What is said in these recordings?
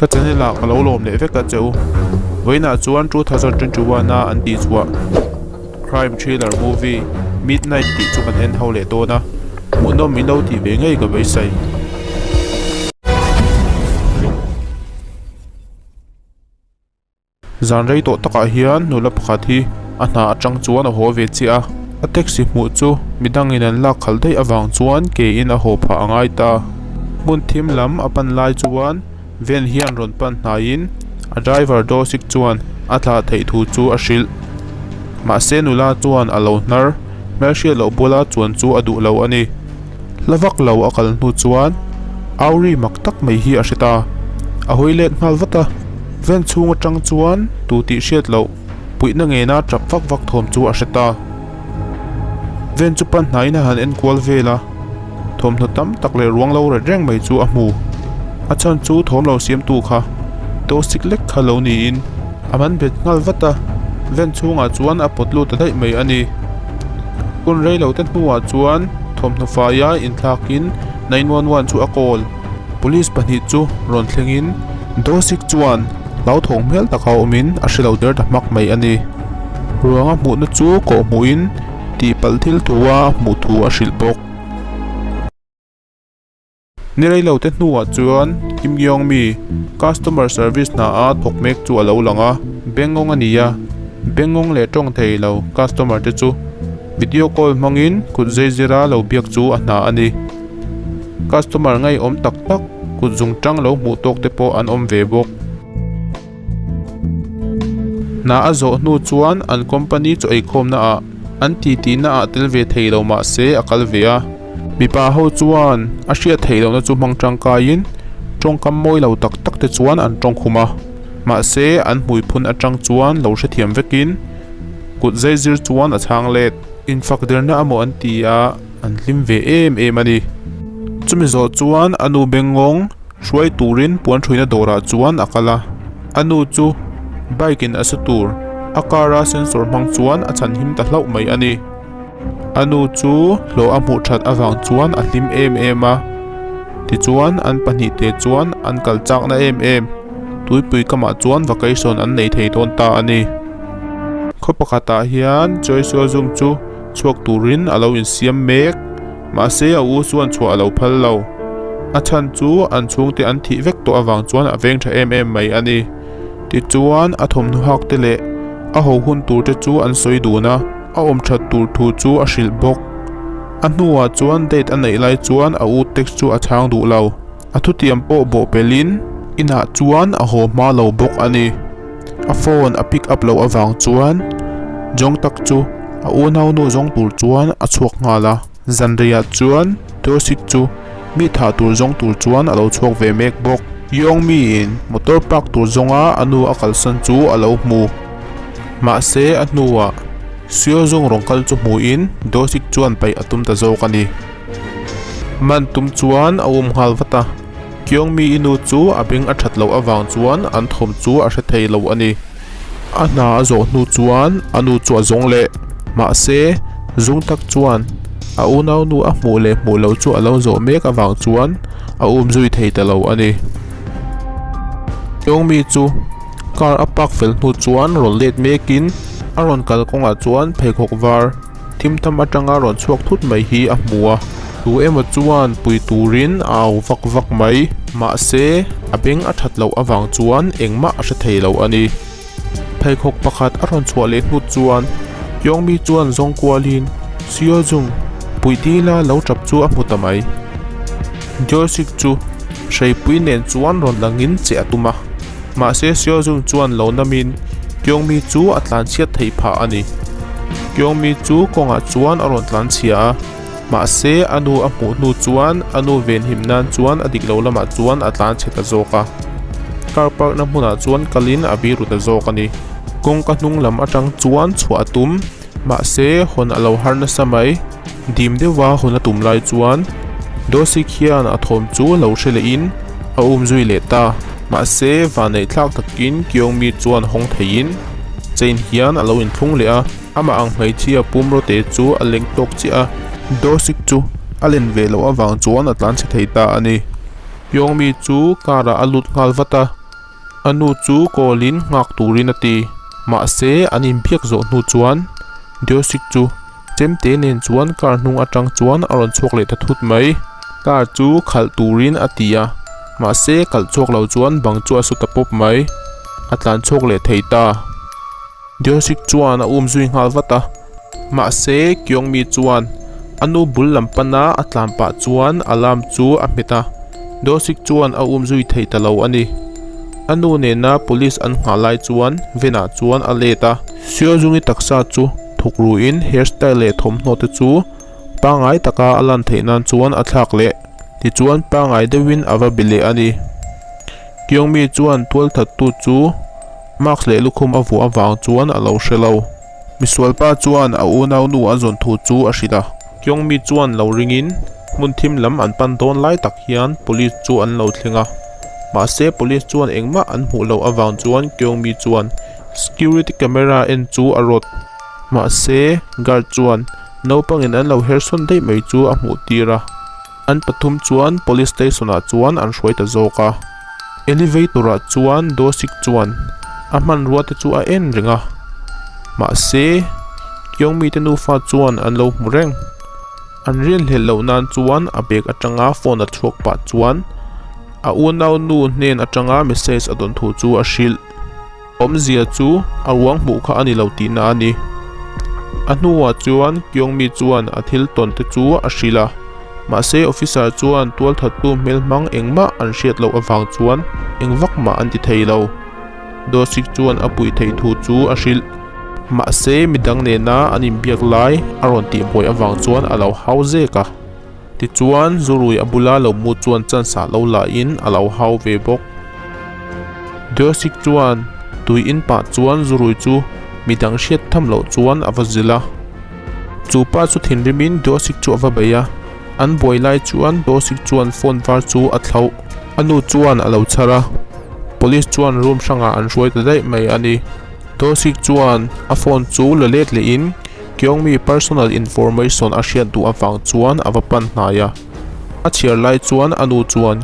Ka channel ah ka lo lawm leh vek a che u. Vawiinah chuan 2021 a an tih chhuah crime thriller movie Midnight tih chu kan en ho leh dawn a, hmuhnawm min lo tih ve ngei ka beisei. Zan rei tawh takah hian nula pakhat hi a hna atang chuan a haw ve chiah a, a taxi hmuh chu midangin an lak khalh daih avang chuan ke in a haw phah a ngai ta. Hmun thim lam a pan lai chuan van hian rawn pan hnaiin a driver Dosik chuan a thlah theih thu chu a hrilh. Mahse nula chuan a lo hnar hmelhriat loh bula chuan chu a duh lo a ni. Hla vak lo a kal hnu chuan Auri mak tak mai hi a hre ta. A hawi let nghal vat a, van chhung atang chuan tu tih hriat loh puihna ngena tap vak vak thawm chu a hre ta. Van chu pan hnaiin a han en kual vel a, thawmhnaw tam tak leh ruang lo ret reng mai chu a hmu. A chhan chu thawm lo siamtu kha Dosik lek kha lo niin a man bet nghal vat a, van chhungah chuan a pawt lut ta daih mai a ni. Hun rei lo te hnuah chuan thawmhnaw faia inthlakin 911 chu a call. Police pahnih chu rawn thlengin Dosik chuan hlauthawng hmel taka awmin a hre lo der ta hmak mai a ni. Ruanga hmuhna chu kawhhmuhin tihpalh thil thua hmuh thu a hrilh bawk. Ni rei lo te hnuah chuan Kim Gyong Mi customer service hna a thawk mek chu a lo lang a, Bengngawng a ni a, Bengngawng leh tawng thei lo customer te chu video call hmangin kut zai zira lo biak chu a hna a ni. Customer ngaihawm tak tak kut zung tang lo hmuh tawk te pawh an awm ve bawk. Hna a zawh hnu chuan an company chu eikhawmna ah an titi na ah tel ve thei lo mah se a kal ve a. Mipa ho chuan a hriat theih lohna chu hmang tangkaiin tawngkam mawi lo tak tak te chuan an tawng khum a. Mahse an hmuiphun atang chuan lo hrethiam vekin kut zai zir chuan a chhang let. Infak derna amaw an ti a, an hlim ve em em a ni. Chumi zawh chuan a nu Bengngawng Hruai turin puan thuina dawrah chuan a kal a, a nu chu bike in a sa tur a car a sensor hmang chuan a chhan him ta hlauh mai a ni. A nu chu hlawh a hmuh that avang chuan a hlim em em a, tichuan an pahnih te chuan an kal chakna em em tuipui kamah chuan vacation an nei thei dawn ta a ni. Khaw pakhatah hian Choi Seo Jung chu chhuak turin a lo insiam mek. Mahse a u chuan chhuah a lo phal lo. A chhan chu an chhungte an thih vek tawh avang chuan a veng tha em em mai a ni. Tichuan a thawmhnaw hak te leh a ho hun tur te chu an sawi dun a, a awm that tur thu chu a hrilh bawk. A hnuah chuan date a neih lai chuan a u text chu a chhang duh lo. A thutiam pawh bawh pelhin inah chuan a haw hma lo bawk a ni. A phone a pick up loh avang chuan Jong Tak chu a unaunu zawng tur chuan a chhuak nghal a. Zanreiah chuan Dosik chu mi thah tur zawng tur chuan a lo chhuak ve mek bawk. Yong Mi in motor park tur zawnga a nu a kalsan chu a lo hmu. Mahse a hnuah Seo Jung rawn kal chu hmuhin Dosik chuan paih a tum ta zawk a ni. Man tum chuan a um nghal vat a, Kyungmi i nu chu a beng a that loh avang chuan an thawm chu a hre thei lo a ni. A hna a zawh hnu chuan a nu chu a zawng leh. Mahse, zung tak chuan a unau nu a hmuh leh hmuh loh chu a lo zawh mek avang chuan a um zui thei ta lo a ni. Kyungmi chu car a park fel hnu chuan rawn let mekin a rawn kal kawngah chuan pheikhawk var, Thim tham atanga rawn chhuak thut mai hi a hmu a, tu emaw chuan pui turin a au vak vak mai. Mahse, a beng a that loh avang chuan engmah a hre thei lo a ni. Pheikhawk pakhat a rawn chhuah leh hnut chuan Kyungmi chuan zawng kualin Seo Jung pui dila lo tap chu a hmu ta mai. Joysik chu hreipui nen chuan rawn langin che a tum a, Mahse Seojung chuan lo namin Kyungmi chu a tlanchhiat theih phah a ni. Kyungmi chu kawngah chuan a rawn tlanchhia a, mahse a nu a hmuh hnu chuan a nu venhim nan chuan a dik lo lamah chuan a tlanchhe ta zawk a. Car park na hmunah chuan kalin a biru ta zawk a ni. Kawngka hnung lam atang chuan chhuah a tum, mahse hawn a lo har nasa mai. Dim deuha hawn a tum lai chuan Dosik hian a thawm chu lo hre lehin a um zui leh ta. Mahse, vanneih thlak takin Kyungmi chuan hawng theihin chain hian a lo inthlung leh a, amah ang hmeichhia pum rawte chu a leng tawk chiah a. Dosik chu a len ve loh avang chuan a tlanchhe thei ta a ni. Kyungmi chu car ah a lut nghal vat a. A nu chu call in nghak turin a ti. Mahse an inbiak zawh hnu chuan Deosik chu chemte nen chuan car hnung atang chuan a rawn chhuak leh ta thut mai. Car chu khalh turin a ti a, mahse khalh chhuak lo chuan bang chu a su ta pawp mai. A tlan chhuak leh thei ta. Deosik chuan a um zui nghal vat a, mahse Kyungmi chuan a nu bul lam pana a tlan pah chuan alarm chu a hmet a, Deosik chuan a um zui thei ta lo a ni. A nu nena police an nghah lai chuan Venah chuan a let a. Seojungi taksa chu thuk ruin hairstyle leh thawmhnaw te chu pangngai taka a lan theih nan chuan a thlak leh. Tichuan pangngai deuhin a va be leh a ni. Kyungmi chuan tualthattu chu mask leh lukhum a vuah avang chuan a lo hre lo. Misualpa chuan a unaunu a zawn thu chu a hrilh a. Kyungmi chuan lo ringin hmun thim lam an pan dawn lai tak hian police chu an lo thleng a. Mahse police chuan engmah an hmuh loh avang chuan Kyungmi chuan security camera en chu a rawt. Mahse guard chuan naupangin an lo hersawn daih mai chu a hmuh tir a. An pathum chuan police station ah chuan an hruai ta zawk a. Elevator ah chuan Dosik chuan a hmanrua te chu a en reng a. Mahse, Kyungmi te nufa chuan an lo hmu reng. An rinhlelh loh nan chuan a bag atanga phone a chhuak pah chuan a unau nu hnen atanga message a dawn thu chu a hrilh. Awmzia chu a ruang hmuh kha a ni lo tihna a ni. A hnuah chuan Kyungmi chuan a thil tawn te chu a hrilh a, mahse officer chuan tualthattu hmelhmang engmah an hriat loh avang chuan eng vak mah an ti thei lo. Dosik chuan a puih theih thu chu a hrilh. Mahse midang nena an inbiak lai a rawn tihbuai avang chuan a lo hau zek a. Tichuan, Zurui a bula lo mu chuan chance ah lo la in a lo hau ve bawk. Deosik chuan tui in pah chuan Zurui chu midang hriat tham loh chuan a va zilh a. Chu pa chu thinrim in Deosik chu a va bei a, an buai lai chuan Deosik chuan phone var chu a thlauh. A nu chuan a lo chhar a, police chuan room hrangah an hruai ta daih mai a ni. Deosik chuan a phone chu la let leh in Kyungmi personal information a hriat duh avang chuan a va pan hnai a. A chhiar lai chuan a nu chuan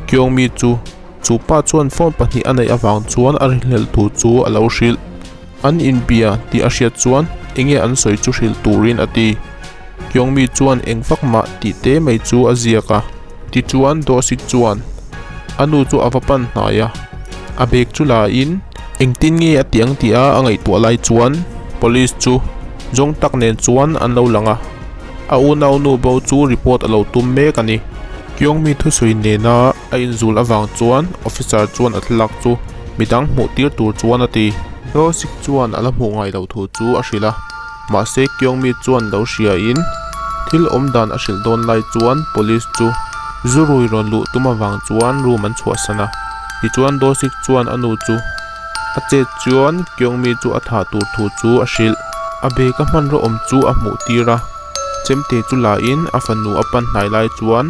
Kyungmi chu chu pa chuan phone pahnih a neih avang chuan a rinhlelh thu chu a lo hrilh. An inbia tih a hriat chuan enge an sawi chu hrilh turin a ti. Kyungmi chuan eng vak mah tih te mai chu a ziak a. Tichuan Dosik chuan a nu chu a va pan hnai a, a bag chu la in engtin nge a tih ang tih a a ngaihtuah lai chuan police chu zawng tak nen chuan an lo lang a, a unau nu bo chu report a lo tum mek a ni. Kyungmi thusawi nena a inzul avang chuan officer chuan a thlalak chu midang hmuh tir tur chuan a ti. Dosik chuan a la hmuh ngai loh thu chu a hrilh a. Mahse Kyungmi chuan lo hria in thil awm dan a hrilh dawn lai chuan police chu zu rui rawn luh tum avang chuan room an chhuahsan a, tichuan Dosik chuan a nu chu a chet chuan Kyungmi chu a thah tur thu chu a hrilh. A bag a hmanraw awm chu a hmuh tir a, chemte chu la in a fanu a pan hnai lai chuan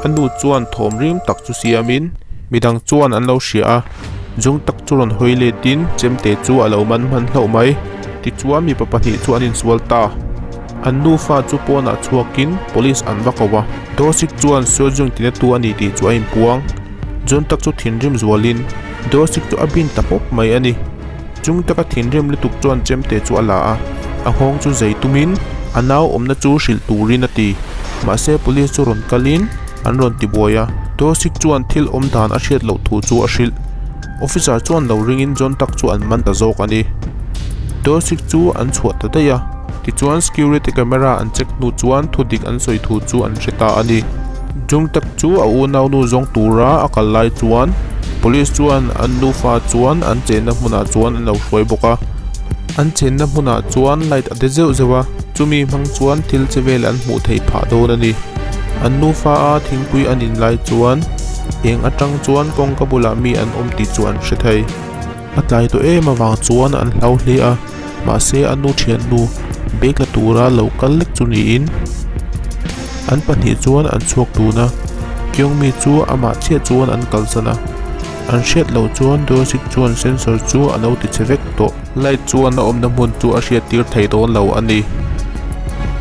a nu chuan thawm rim tak chu siam in midang chuan an lo hria a. Zung tak chu rawn hawi letin chemte chu a lo man hman hlauh mai. Tichuan mipa pahnih chu an insual ta. An nufa chu pawnah chhuakin police an va ko a. Dosik chuan Seojung tinatu a ni tih chu a inpuang. Zung tak chu thinrim zualin Dosik chu a bin ta pawp mai a ni. Chung taka thinrim lutuk chuan chemte chu a la a, a nghawng chu zei tumin a nau awmna chu hrilh turin a ti. Mahse police chu rawn kalin an rawn ti buai a, Dosik chuan thil awm dan a hriat loh thu chu a hrilh. Officer chuan lo ringin John tak chu an man ta zawk a ni. Dosik chu an chhuah ta daih a, tichuan security camera an check hnu chuan thu dik an sawi thu chu an hre ta a ni. Jung tak chu a unaunu zawng tura a kal lai chuan police chuan an nufa chuan an chenna hmunah chuan an lo hruai bawk a. An chenna hmunah chuan light a de zeuh zeuh a, chumi hmang chuan thil che vel an hmuh theih phah dawn a ni. An nufa a thingpui an in lai chuan eng atang chuan kawngka bulah mi an awm tih chu an hre thei. A tlai tawh em avang chuan an hlau hle a, mahse a nu thiannu bag la tura lo kal lek chu niin an pahnih chuan an chhuak dun a, Kyungmi chu amah chiah chuan an kalsan a, an hriat loh chuan Dosik chuan sensor chu a lo ti che vek tawh. Light chuan a awmna hmun chu a hriat tir thei dawn lo a ni.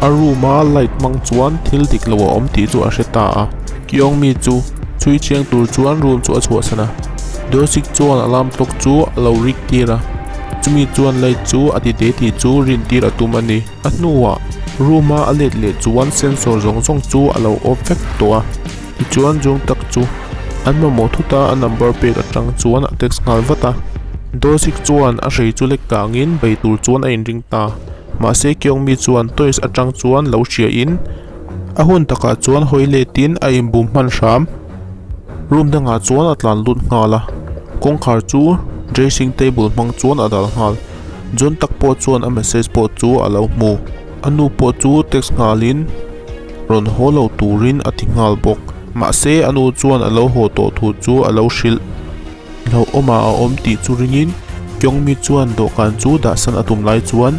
A room a light hmang chuan thil dik lo a awm tih chu a hre ta a, Kyungmi chu chhui chiang tur chuan room chu a chhuahsan a. Dosik chuan alarm clock chu a lo rik tir a, chumi chuan light chu a ti te tih chu rin tir a tum a ni. A hnuah room a a let leh chuan sensor zawng zawng chu a lo off vek tawh a, tichuan zawng tak chu an mamawh thut a, a number pek atang chuan a text nghal vat a. Dosik chuan a hrei chu lek kangin bei tur chuan a inring ta, mahse Kyungmi chuan toys atang chuan lo hria in a hun takah chuan hawi letin a inbum hman hram. Room dangah chuan a tlan lut nghal a, kawngkhar chu dressing table hmang chuan a dal nghal. John tak pawh chuan a message pawh chu a lo hmu. A nu pawh chu text nghalin rawn haw lo turin a ti nghal bawk. Mahse a nu chuan a lo haw tawh thu chu a lo hrilh. Hlauhawmah a awm tih chu ringin Kyungmi chuan dawhkan chu dahsan a tum lai chuan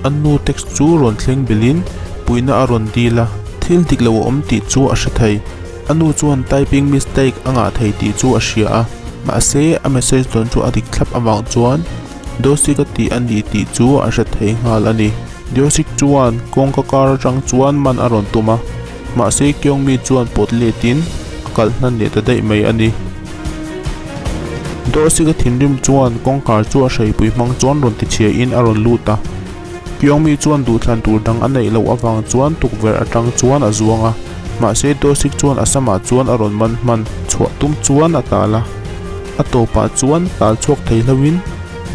a nu text chu rawn thleng belhin puihna a rawn dil a, thil dik lo a awm tih chu a hre thei. A nu chuan typing mistake a ngah thei tih chu a hria a, mahse a message dawn chu a dik thlap avang chuan Dosik a tih a ni tih chu a hre thei nghal a ni. Dosik chuan kawngka kar atang chuan man a rawn tum a, mahse Kyungmi chuan pawt letin a kalh hnan leh ta daih mai a ni. Dosik a thinrim chuan kawngkhar chu a hreipui hmang chuan rawn tichhia in a rawn lut a. Kyungmi chuan duhthlan tur dang a neih loh avang chuan tukverh atang chuan a zuang a, mahse Dosik chuan a samah chuan a rawn man hman chhuah tum chuan a tal a. A tawpah chuan tal chhuak thei hlohin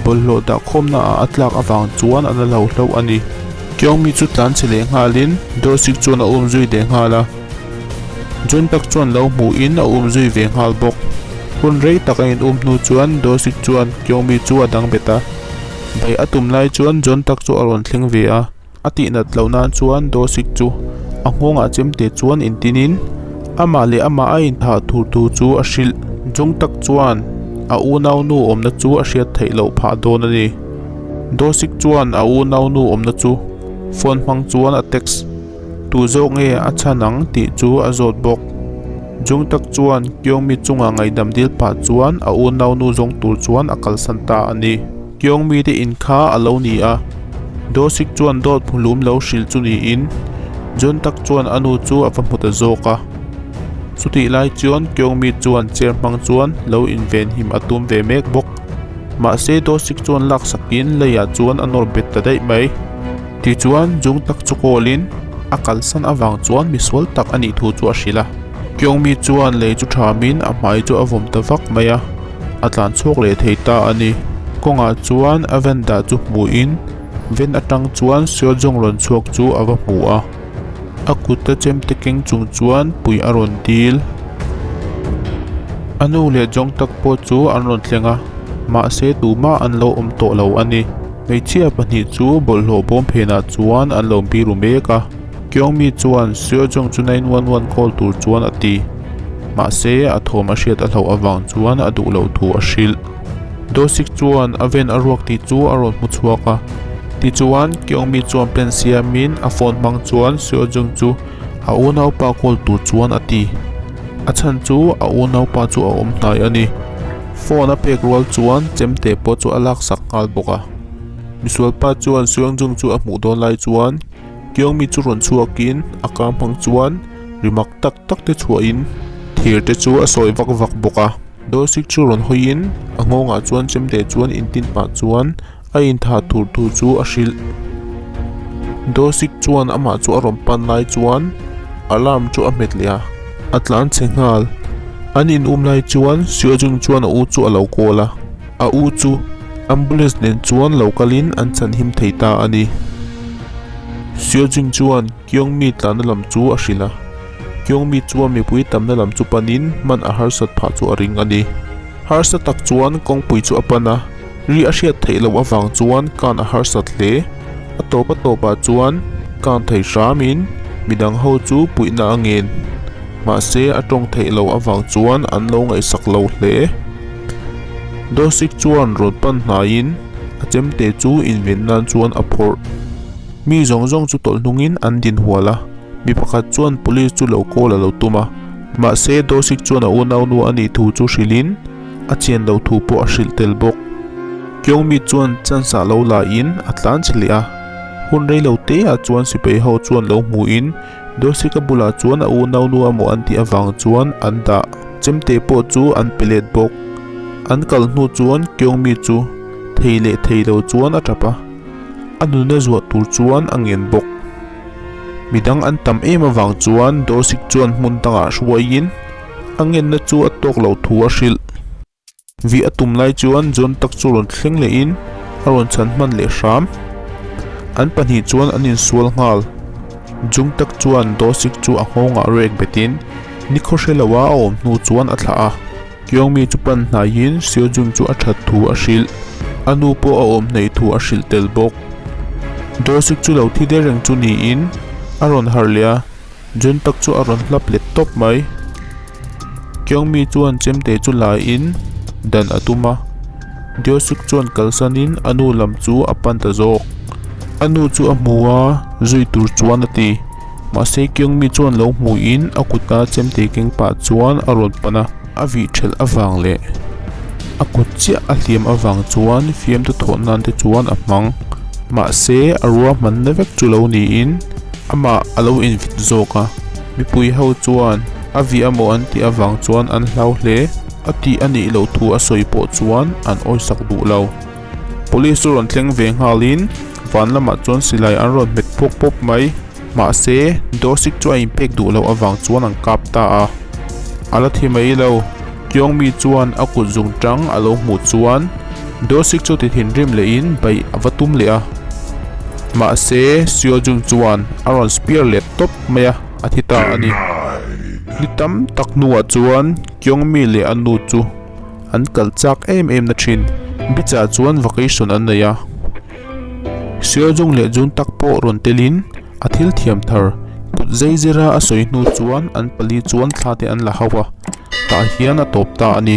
bawlhhlawh dah khawmna ah a tlak avang chuan a la lo hloh a ni. Kyungmi chu tlan chhe leh nghalin Dosik chuan a um zui leh nghal a. John tak chuan lo hmuhin a um zui ve nghal bawk. Hun rei tak a in um hnu chuan Dosik chuan Kyungmi chu a dang bet a. Beih a tum lai chuan John tak chu a rawn thleng ve a, a tihnat loh nan chuan Dosik chu a nghawngah chemte chuan intinin amah leh amah a inthah tur thu chu a hrilh. John tak chuan a unaunu awmna chu a hriat theih loh phah dawn a ni. Dosik chuan a unaunu awmna chu phone hmang chuan a text. Tu zawk nge a chhan ang tih chu a zawt bawk. Jung tak chuan Kyungmi chunga ngaihdam dil pah chuan a unaunu zawng tur chuan a kalsan ta a ni. Kyungmi te in kha a lo ni a, Dosik chuan dawt hmuhlum lo hrilh chu niin Jung tak chuan a nu chu a va hmu ta zawk a. Chutih lai chuan Kyungmi chuan chair hmang chuan lo invenhim a tum ve mek bawk. Mahse Dosik chuan laksakin leiah chuan a nawr bet ta daih mai. Tichuan, Jung tak chu kawlin a kalsan avang chuan misual tak a nih thu chu a hrilh a. Kyungmi chuan lei chu thamin a hmai chu a vawm ta vak mai a, a tlan chhuak leh thei ta a ni. Kawngah chuan a ven dah chu hmuhin ven atang chuan Seojong rawn chhuak chu a va hmu a. A kut a chemte keng chung chuan pui a rawn dil. A nu leh Jung tak pawh chu an rawn thleng a, mahse tumah an lo awm tawh lo a ni. Hmeichhia pahnih chu bawlhhlawh bawm phenah chuan an lo biru mek a, Kyungmi chuan Seojung chu 911 call tur chuan a ti. Mahse, a thawm a hriat a hlauh avang chuan a duh loh thu a hrilh. Dosik chuan a ven a ruak tih chu a rawn hmu chhuak a. Tichuan, Kyungmi chuan plan siamin a phone hmang chuan Seojung chu a unaupa call tur chuan a ti. A chhan chu a unaupa chu a awm hnai a ni. Phone a pek rual chuan chemte pawh chu a laksak nghal bawk a. Misualpa chuan Seongjung chu a hmuh dawn lai chuan Kyungmi chu rawn chhuakin a kang hmang chuan ri mak tak tak te chhuahin thir te chu a sawi vak vak bawk a. Dosik chu rawn hawiin a nghawngah chuan chemte chuan intin pah chuan a inthah tur thu chu a hrilh. Dosik chuan amah chu a rawn pan lai chuan alarm chu a hmet leh a, a tlan chhe nghal. An in um lai chuan Seojung chuan a u chu a lo call a, a u chu ambulance nen chuan lo kalin an chhanhim thei ta a ni. Seojung chuan Kyungmi tlanna lam chu a hrilh a, Kyungmi chuan mipui tamna lam chu panin hman a harsat phah chu a ring a ni. Harsa tak chuan kawngpui chu a pan a, ri a hriat theih loh avang chuan kan a harsat hle. A tawp a tawpah chuan kan thei hramin midang ho chu puihna a ngen. Mahse a tawng theih loh avang chuan an lo ngaihsak lo hle. Dosik chuan rawn pan hnaiin a chemte chu inven nan chuan a phawrh. Mi zawng zawng chu tawlh hnungin an din hual a, mi pakhat chuan police chu lo call a lo tum a. Mahse, Dosik chuan a unaunu a nih thu chu hrilhin a chian loh thu pawh a hrilh tel bawk. Kyungmi chuan chance ah lo la in a tlan chhe leh a, hun rei lo te ah chuan sipai ho chuan lo hmuhin Dosika bulah chuan a unaunu a maw an tih avang chuan an dah. Chemte pawh chu an pe let bawk. An kal hnu chuan Kyungmi chu thei leh thei lo chuan a tap a, a nuna zuah tur chuan a ngen bawk. Midang an tam em avang chuan Dosik chuan hmun dangah hruaiin a ngenna chu a tawk loh thu a hrilh. Vih a tum lai chuan John tak chu rawn thleng lehin a rawn chhan hman leh hram. An pahnih chuan an insual nghal. Jung tak chuan Dosik chu a nghawngah rek betin nikhaw hre loa a awm hnu chuan a thlah a. Kyungmi chu pan hnaiin Seojun chu a that thu a hrilh. A nu pawh a awm hnaih thu a hrilh tel bawk. Dosik chu lo thi der reng chu niin a rawn harh leh a. Jun tak chu a rawn hlap let tawp mai. Kyungmi chuan chemte chu la in dan a tum a, Deosuk chuan kalsan in a nu lam chu a pan ta zawk. A nu chu a hmu a, zui tur chuan a ti. Mahse Kyungmi chuan lo hmu in a kuta chemte keng pah chuan a rawn pan a, a vih thelh avang leh a kut chiah a hliam avang chuan fiamtu thawh nan te chuan a hmang. Mahse a ruahmanna vek chu lo niin amah a lo invit zawk a. Mipui ho chuan a vih amaw an tih avang chuan an hlau hle. A tih a nih loh thu a sawi pawh chuan an awisak duh lo. Police chu rawn thleng ve nghalin van lamah chuan silai an rawn hmet pawk pawp mai. Mahse, Dosik chu a inpek duh loh avang chuan an kap ta a. A la thi mai lo. Kyungmi chuan a kut zung tang a lo hmuh chuan Dosik chu ti thinrim lehin baih a va tum leh a. Mahse, Seojun chuan a rawn spear let tawp mai a, a thi ta a ni. Ni tam tak hnuah chuan Kyungmi leh a nu chu an kal chak em em na thin. Beach ah chuan vacation an nei a. Seojung leh Jun tak pawh rawn telin a thil thiam thar kut zei zira a sawi hnu chuan an pali chuan thla te an la hauh a, tah hian a tawp ta a ni.